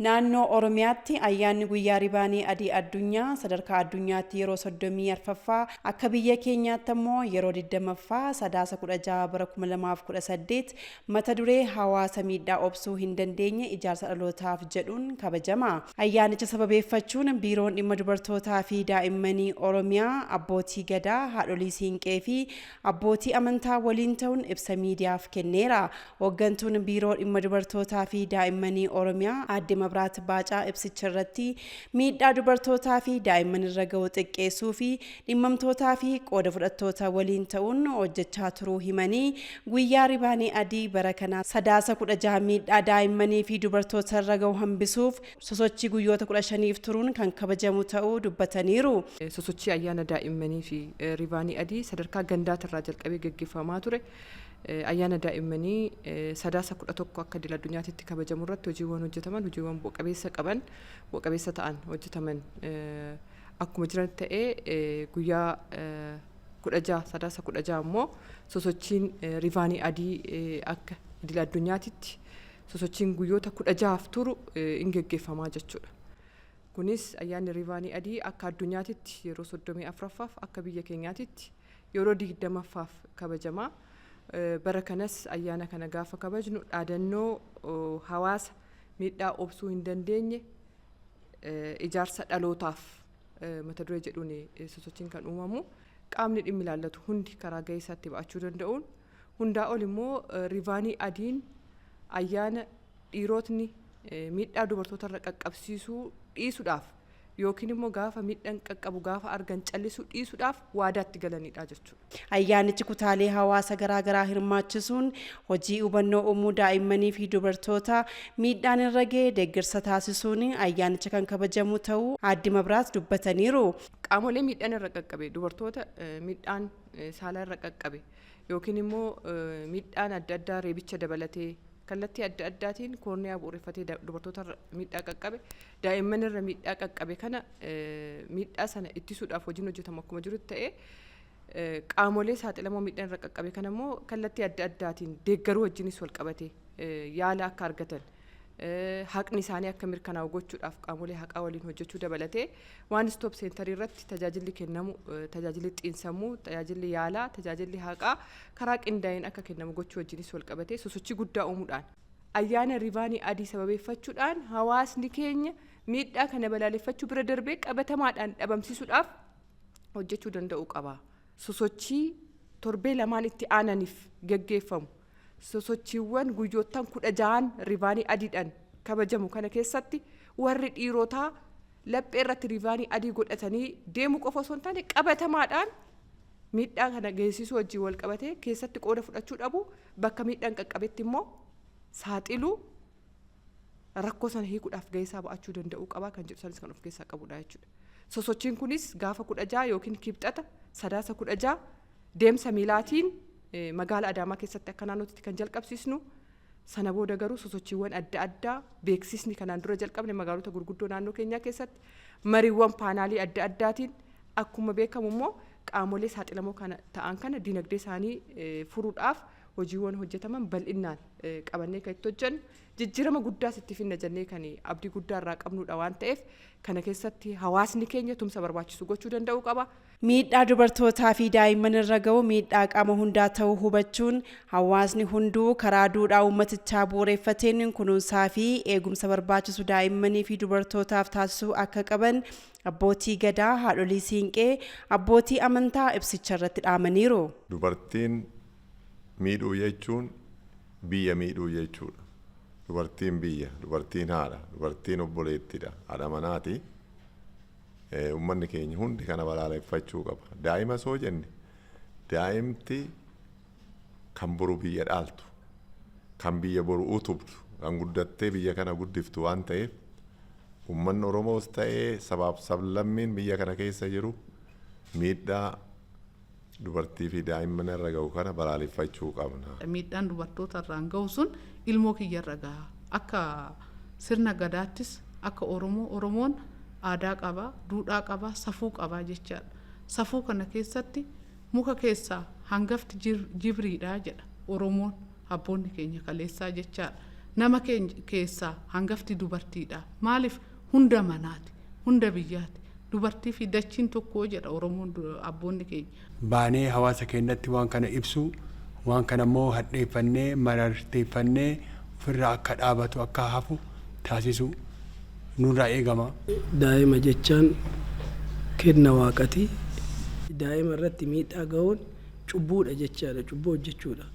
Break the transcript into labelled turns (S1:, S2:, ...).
S1: Naannoo Oromiyaatti ayyaanni guyyaa Ribaanii Adii Addunyaa sadarkaa addunyaatti yeroo 34ffaa, akka biyya keenyaatti ammoo yeroo 20ffaa Sadaasa 16 bara 2018 mata duree hawaasa miidhaa obsuu hin dandeenye ijaarsa dhalootaaf jedhuun kabajama. Ayyaanicha sababeeffachuun Biiroon Dhimma Dubartootaa fi Daa'immanii Oromiyaa Abbootii Gadaa, Haadholii Siinqee fi Abbootii Amantaa waliin ta'uun ibsa miidiyaaf kenneera. Hoggantuun Biiroo Dhimma Dubartootaa fi Daa'immanii Oromiyaa Aadde Mabraat Baacaa ibsicha irratti miidhaa dubartootaa fi daa'imman irra ga'u xiqqeessuu fi dhimmamtootaa fi qooda fudhattoota waliin ta'uun hojjechaa turuu himanii, guyyaa Ribaanii Adii bara kanaa Sadaasa 16 miidhaa daa'immanii fi dubartoota irra ga'u hambisuuf sosochii guyyoota 15f turuun kan kabajamu ta'uu dubbataniiru.
S2: Sosochii ayyaana daa'immanii fi Ribaanii Adii sadarkaa gandaatirraa jalqabee gaggeeffamaa ture ayyaana daa'immanii Sadaasa 11 akka idil addunyaatitti kabajamu irratti hojiiwwan hojjetaman, hojiiwwan bu'a qabeessa qaban, bu'a qabeessa ta'an hojjetaman akkuma jiran ta'ee, guyyaa 16, Sadaasa 16 immoo sosochiin Rivaanii Adii akka idil addunyaatitti sosochiin guyyoota 16f turu in geggeeffamaa jechuudha. Kunis ayyaanni Rivaanii Adii akka addunyaatitti yeroo 34ffaaf, akka biyya keenyaatitti yeroo 20ffaaf kabajama. Bara kanas ayyaana kana gaafa kabajnu dhaadannoo hawaasa miidhaa obsuu hin dandeenye ijaarsa dhalootaaf mata duree jedhuun sosochiin kan uumamu. Qaamni dhimmi ilaallatu hundi karaa gahee isaatti ba'achuu danda'uun, hundaa ol immoo Rivaanii Adiin ayyaana dhiirotni miidhaa dubartoota irra qaqqabsiisuu dhiisuudhaaf yookiin immoo gaafa miidhaan qaqqabu gaafa argan callisuu dhiisuudhaaf waadaatti galanidha jechuudha.
S1: Ayyaanichi kutaalee hawaasa garaagaraa hirmaachisuun hojii hubannoo uumuu, daa'immanii fi dubartoota miidhaan irra ga'e deeggarsa taasisuun ayyaanicha kan kabajamu ta'uu Aadde Mabraat dubbataniiru.
S2: Qaamolee miidhaan irra qaqqabe, dubartoota miidhaan saalaa irra qaqqabe yookiin immoo miidhaan adda addaa reebicha dabalatee kallattii adda addaatiin koorniyaa bu'uureffatee dubartoota irra miidhaa qaqqabe, daa'imman irra miidhaa qaqqabe kana, miidhaa sana ittisuudhaaf hojiin hojjetamu akkuma jirutti ta'ee, qaamolee saaxilamoo miidhaan irra qaqqabe kana immoo kallattii adda addaatiin deeggaruu wajjinis wal qabate, yaala akka argatan, haqni isaanii akka mirkanaa'u gochuudhaaf qaamolee haqaa waliin hojjechuu dabalatee, one stop centerii irratti tajaajilli kennamu, tajaajilli xiinsammuu, tajaajilli yaalaa, tajaajilli haqaa karaa qindaa'een akka kennamu gochuu wajjinis wal qabatee, sosochii guddaa uumuudhaan ayyaana Rivaanii Adii sababeeffachuudhaan hawaasni keenya miidhaa kana balaaleffachuu bira darbee qabatamaadhaan dhabamsiisuudhaaf hojjechuu danda'uu qaba. Sosochii torbee lamaan itti aananiif geggeeffamu, sosochiiwwan guyyoottan 16n Rivaanii Adiidhaan kabajamu kana keessatti warri dhiirotaa laphee irratti Rivaanii Adii godhatanii deemuu qofa osoo hin taane, qabatamaadhaan miidhaa kana geessisuu wajjin wal qabatee keessatti qooda fudhachuu dhabu, bakka miidhaan qaqqabetti immoo saaxiluu, rakkoo sana hiikuudhaaf gahee isaa ba'achuu danda'uu qabaa kan jedhu sanis kan of keessaa qabudha jechuudha. Sosochiin kunis gaafa 16 yookiin Kibxata Sadaasa 16 deemsa miilaatiin magaala Adaamaa keessatti akka naannootti kan jalqabsiisnu, sana booda garuu sosochiiwwan adda addaa, beeksisni kanaan dura jalqabne magaalota gurguddoo naannoo keenyaa keessatti mariiwwan paanaalii adda addaatiin, akkuma beekamu immoo qaamolee saaxilamoo kana ta'an kana dinagdee isaanii furuudhaaf hojiiwwan hojjetaman bal'innaan qabannee kan itti hojjennu, jijjiirama guddaas itti finna jennee kan abdii guddaa irraa qabnudha waan ta'eef, kana keessatti hawaasni keenya tumsa barbaachisu gochuu danda'uu qaba.
S1: Miidhaa dubartootaa fi daa'imman irra ga'u miidhaa qaama hundaa ta'uu hubachuun hawaasni hunduu karaa duudhaa uummatichaa bu'uureffateen kunuunsaa fi eegumsa barbaachisu daa'immanii fi dubartootaaf taasisuu akka qaban Abbootii Gadaa, Haadholii Siinqee, Abbootii Amantaa ibsicha irratti dhaamaniiru.
S3: Dubartiin miidhuu jechuun biyya miidhuu jechuudha. Dubartiin biyya, dubartiin haadha, dubartiin obboleettidha, haadha manaati. Uummanni keenya hundi kana balaaleffachuu qaba. Daa'ima soo jenne, daa'imti kan boru biyya dhaaltu, kan biyya boru utubdu, kan guddattee biyya kana guddiftu waan ta'eef, uummanni Oromoos ta'ee sabaaf sablammiin biyya kana keessa jiru miidhaa dubartii fi daa'imman irra ga'u kana balaaleffachuu qabna.
S4: Miidhaan dubartoota irraan gahu sun ilmoo kiyya irra gaha. Akka sirna Gadaattis akka Oromoo, Oromoon aadaa qaba, duudhaa qaba, safuu qaba jechaadha. Safuu kana keessatti muka keessaa hangafti jibriidha jedha Oromoon, abboonni keenya kaleessaa jechaadha. Nama keessaa hangafti dubartiidha. Maaliif hunda manaati, hunda biyyaati. Dubartii fi dachiin tokko jedha Oromoon abboonni keenya.
S5: Baanee hawaasa keenyatti waan kana ibsu, waan kana immoo hadheeffannee mararteeffannee ofirraa akka dhaabatu akka hafu taasisu nurraa eegama.
S6: Daa'ima jechaan kenna waaqati. Daa'ima irratti miidhaa ga'uun cubbuudha jechaadha. Cubbuu hojjechuudha.